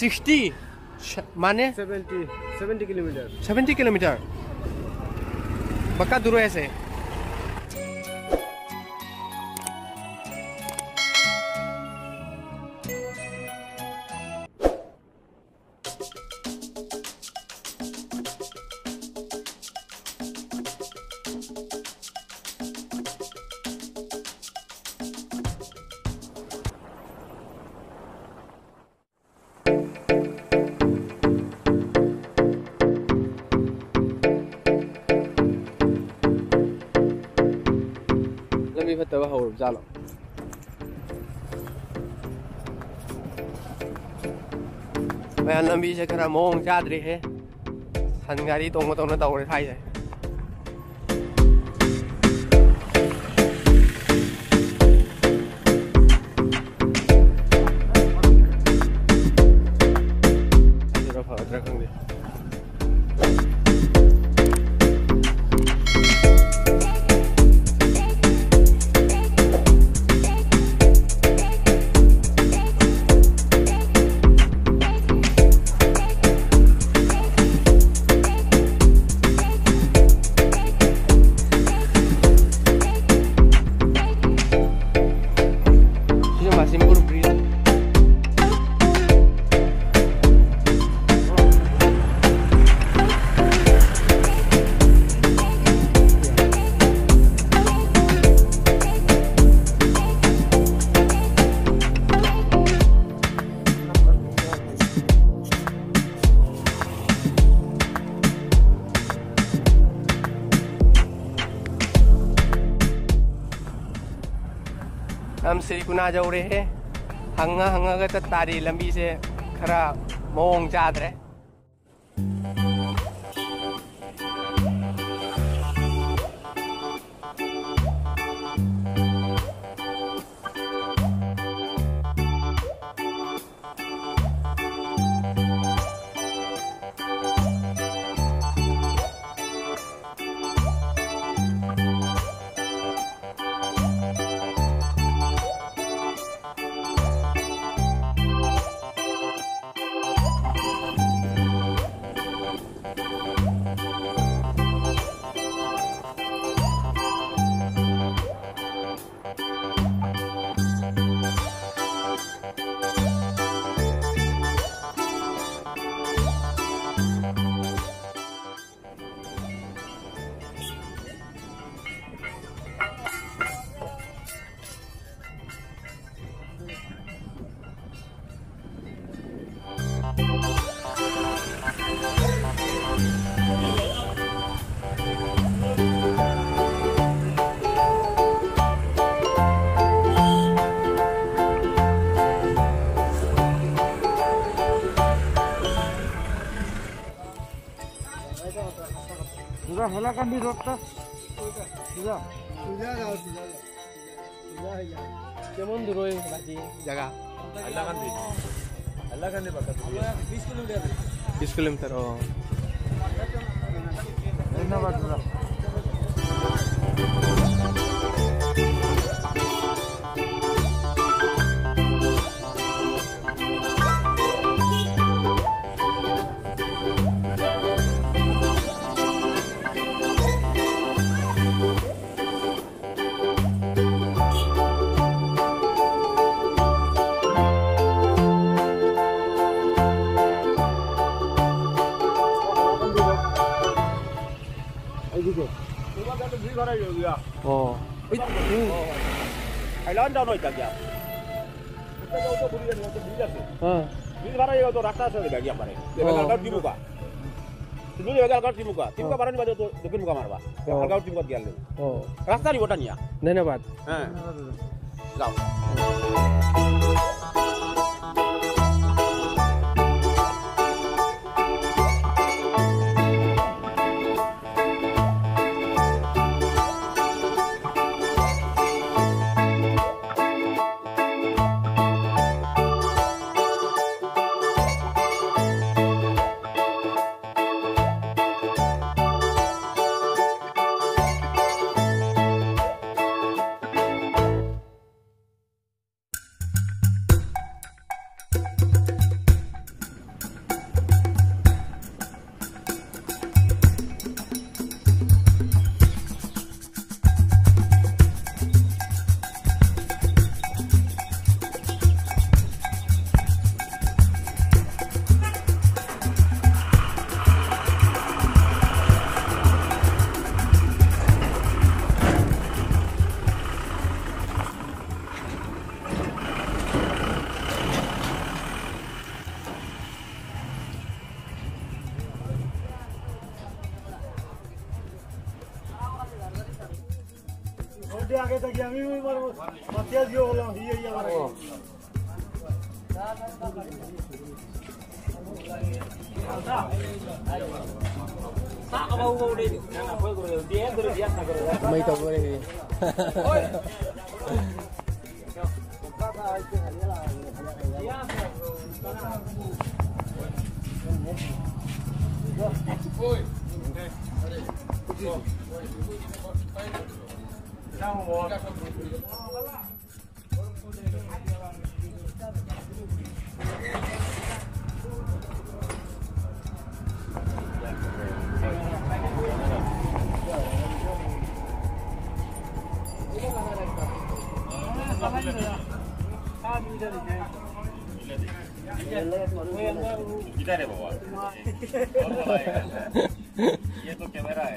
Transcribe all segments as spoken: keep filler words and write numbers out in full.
Sixty? স-, মানে? Seventy, seventy kilometre. Seventy kilometre? বাক্কা দূৰ হৈ আছে। ꯂꯝꯕꯤ ꯐꯠꯇꯕ ꯍꯧꯔꯕ ꯖꯥꯠꯂꯣ? ꯃꯌꯥꯝ, ꯂꯝꯕꯤꯁꯦ ꯈꯔ ꯃꯑꯣꯡ ꯆꯥꯗ꯭ꯔꯦꯍꯦ꯫ ꯁꯟ ꯒꯥꯔꯤ ꯇꯣꯡꯕ ꯇꯧꯅ ꯇꯧꯔꯦ ꯁ꯭ꯋꯥꯏꯁꯦ꯫ ꯑꯗꯨꯅ ꯐꯒꯗ꯭ꯔꯥ ꯈꯪꯗꯦ꯫ ꯁꯤꯁꯨ ꯃꯥꯁꯤꯝꯄꯨꯔ ꯕ꯭ꯔꯤꯖ꯫ ꯌꯥꯝ ꯁꯤꯔꯤꯀꯨꯅꯥ ꯌꯧꯔꯦꯍꯦ꯫ ꯍꯪꯉ ꯍꯪꯉꯒ ꯆꯠ ꯇꯥꯔꯤ, ꯂꯝꯕꯤꯁꯦ ꯈꯔ ꯃꯑꯣꯡ ꯆꯥꯗ꯭ꯔꯦ꯫ পুরা হেলাকান্দি রোডটা। পুরা। কেমন দূর ওই বাকি জায়গা? হাইলাকান্দি। হাইলাকান্দি বাক্কা দূর। বিশ কিলোমিটার। বিশ কিলোমিটার, ও। ধন্যবাদ দাদা। এইদিকে। তোমার কাছে ভিড় বাড়াই যাবে, ইয়া। ও। এই, হুম। আইল্যান্ড ডাউন হইতা গিয়া। এটা তো, তো ঘুরে যাবে, তো ঘুরে যাবে। হ্যাঁ। ভিড় বাড়াই যাবে, তো রাস্তা আছে, ব্যাগ ব্যাপারে। ও। এবার আবার দিমুকা। তুমি এবার আবার দিমুকা। দিমুকা ও। বাড়ানি বাজে তো দক্ষিণ মুখা মারবা। ও। আলগাও দিমুকা গিয়া লো। ও। রাস্তা নি ওটা নিয়া। ধন্যবাদ। হ্যাঁ। যাও। ꯀꯨꯝꯍꯩ ꯇꯧꯗꯣꯔꯦ꯫ किधर है बाबा? ये तो कैमरा है।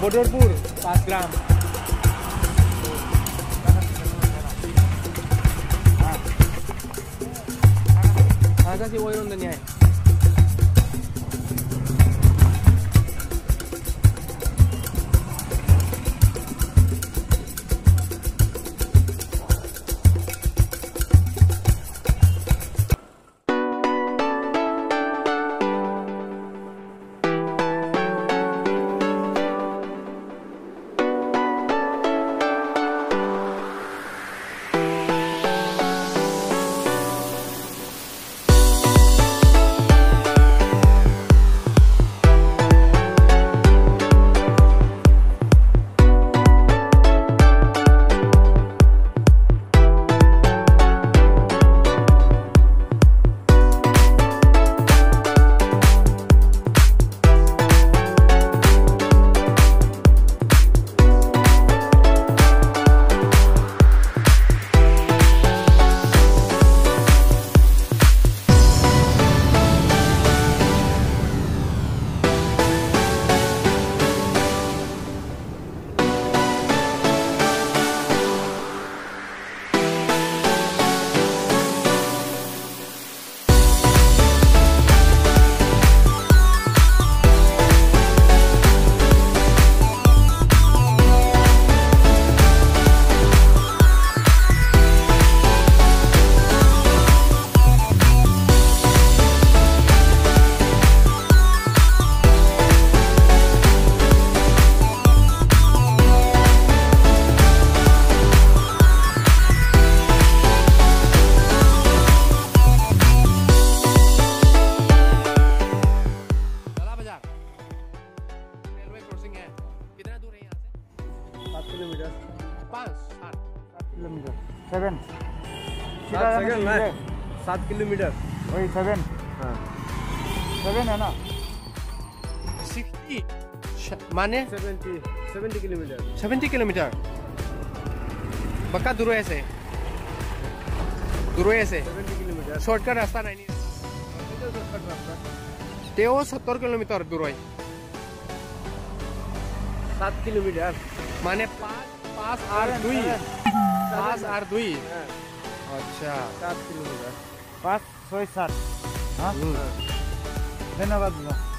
बॉर्डरपुर पाँच ग्राम। हाँ, हाँ, हाँ, हाँ। সাত কিলোমিটার। পাঁচ সাত किलोमीटर। सेवन। সাত সেকেন্ড না, সাত কিলোমিটার। वही सेवन। হ্যাঁ। सेवन है ना? ছিক্সটি মানে seventy seventy kilometre. Seventy kilometre. বাক্কা দূৰ হৈ আছে, দূৰ হৈ আছে। Seventy kilometre. শ্বৰ্টকাট ৰাস্তা নাই নি? তেওঁ সত্তৰ কিলোমিটাৰ দূৰ হয়। সাত কিলোমিটার। মানে পাঁচ পাঁচ আৰু দুই, পাঁচ আৰু দুই। হ্যাঁ, আচ্ছা। সাত কিলোমিটার। पाँच, छः, सात। हाँ। হুম। धन्यवाद दादा।